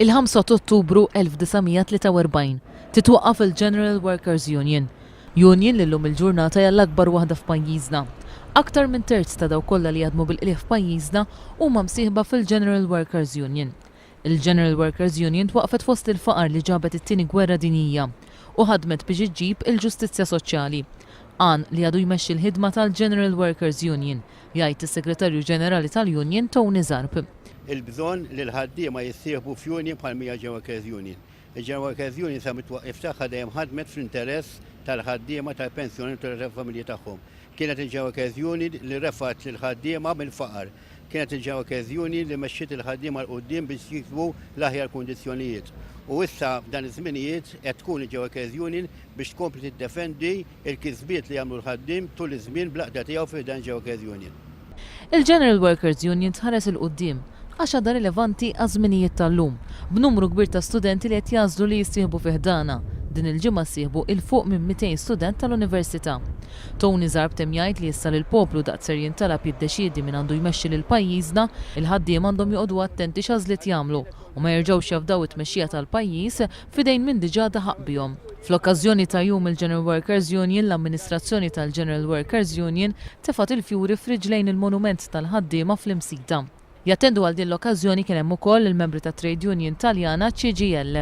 Il-5 ta' Ottubru 1943, titwaqqaf il-General Workers' Union. Union li llum il-ġurnata hija l-akbar waħda f'pajjiżna. Aktar minn terz ta' dawk kollha li jaħdmu bil-qligħ f'pajjiżna huma msieħba fil-General Workers' Union. Il-General Workers' Union twaqqfet fost il-faqar li ġabet it-Tieni Gwerra Dinjija u ħadmet biex iġġib il-ġustizzja soċjali. Għan li għadu jmexxi l-ħidma tal-General Workers' Union, jgħid is-Segretarju Ġenerali tal-Union Tony Zarb. Il-bżonn li l-ħaddiema jissieħbu f'union bħal mhija General Workers' Union. Il-General Workers' Union sa mit-twaqqif tagħha dejjem ħadmet fl-interess tal-ħaddiema, tal-pensjonanti u tal-familji tagħhom. Kienet il-General Workers' Union li refgħet lill-ħaddiema mill-faqar. Kienet il-General Workers Union li mexxiet il-ħaddiema 'l quddiem biex jiksbu l-aħjar kundizzjonijiet. U issa f'dan iż-żminijiet qed tkun il-General Workers Union biex tkompli tiddefendi l-kisbiet li għamlu l-ħaddiem tul iż-żmien bl-għaqda tiegħu fi ħdan il-General Workers Union. Il-General Workers Union tħares 'il quddiem għax għadha rilevanti għaż-żminijiet tal-lum, b'numru kbir ta' studenti li qed jagħżlu li jissieħbu fi ħdanha. Din il-ġimgħa ssieħbu 'il fuq minn 200 student tal-Università. Tony Zarb temm jgħid li issa li l-poplu daqt ser jintalab jiddeċiedi min għandu jmexxi lil pajjiżna, il-ħaddiema għandhom joqogħdu attenti x'għażliet jagħmlu u ma jerġgħux jafdaw it-tmexxija tal-pajjiż f'idejn min diġà daħaq bihom. Fl-okkażjoni ta' Jum il-General Workers Union, l-amministrazzjoni tal-General Workers Union tefgħet il-fjuri f'riġlejn il-monument tal-ħaddiema fl-Imsida. Jattendu għal din l-okkażjoni kien hemm ukoll il-membri tat-trade union Taljana CGIL.